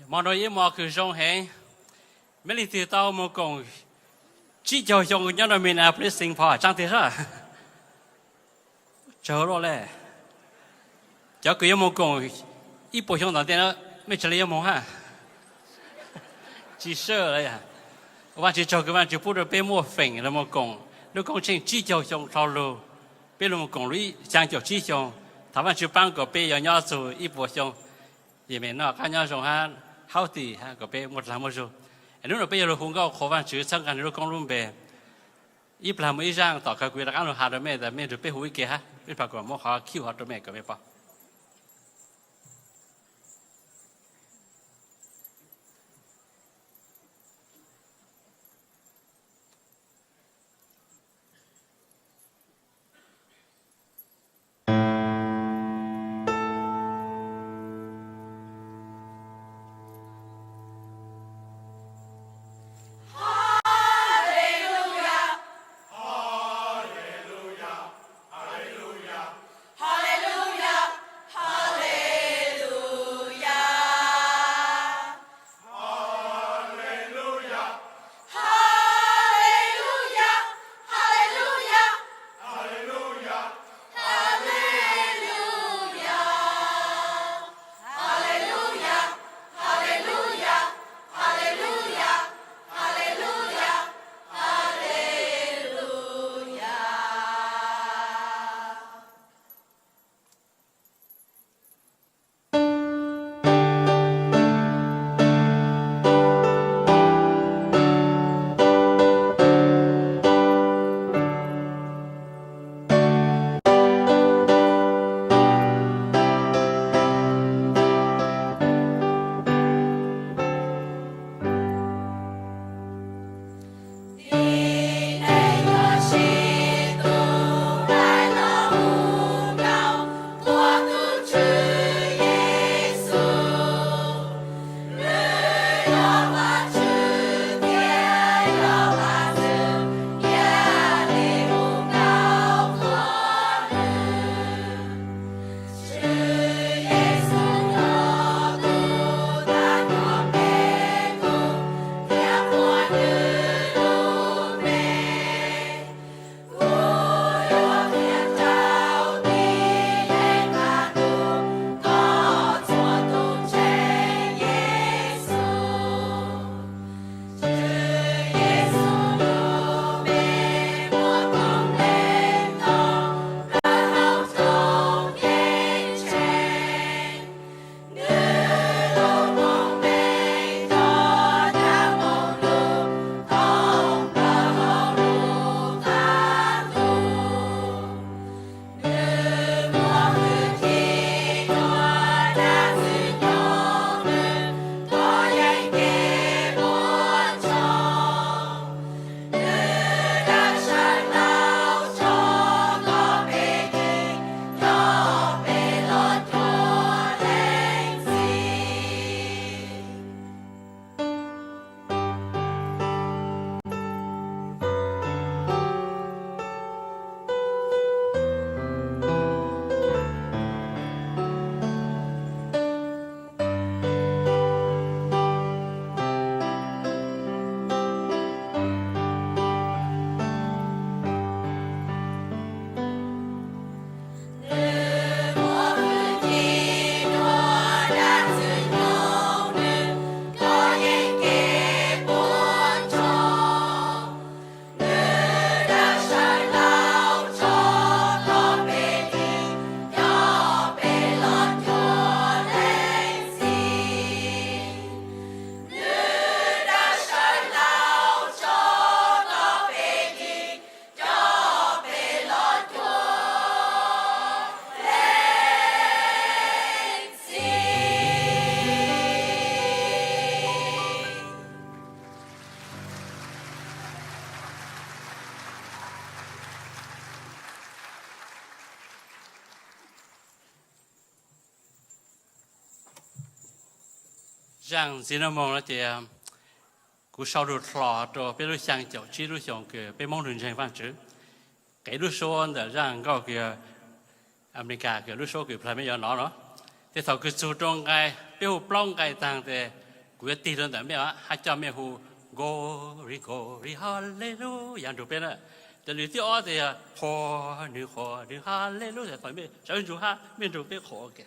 Hmo no ib hmo kws zoo heev. Meb leej twg tau moog koom tsib caug xyoo nyob rua Minneapolis, Saint Paul tsaab tiag sab? Tsawg luaj le. Cov kws yuav moog koom ib puas xyoo tom ntej no, mej tsi le yuav moog hab? Tsi sab le. Vaajtswv tsaug kws Vaajtswv pub rua peb muaj feem lug moog koom lub koob tsheej tsib caug xyoo dlhau lug. Peb lug moog koom lub xyaa caum tsib xyoo. Thov Vaajtswv paab kuas peb yuav nyob txug ib puas xyoo. Yog mej noj qaab nyob zoo hab healthy hab kuas peb muaj dlaag muaj zug. Es nub no peb yuav lug hu nkauj qhuas Vaajtswv txhawb nqaa nwg lub koob lub npe. Ib plag muaj ib zaaj tom kawg kuv yuav rov qaab lug has rua mej tas mej nrug peb hu ib ke hab, peb plag kuas muab qhov cue hov rua mej kuas mej pom. Zaaj ntxiv nuav moog no ces kuv sau lug dlhau rua peb lub xyaa caum tsib lub xyoo kws peb Moob lug ntseeg Vaajtswv. Qev lub suab ntawm zaaj nkauj kws Amelikas kws lub suab kws plag mej yuav nov no. Tes thaum kws txug rua nqai, peb hu plaub nqai taag tes Kuv yuav tig rau ntawm mej, hab coj mej hu Glory, Glory, Hallelujah nrug peb na. Ces lwm thib ob ces yog Qhuas Nwg, Qhuas Nwg, Hallelujah, ces kom mej sawv ntsug hab mej nrug peb qhuas ua ke.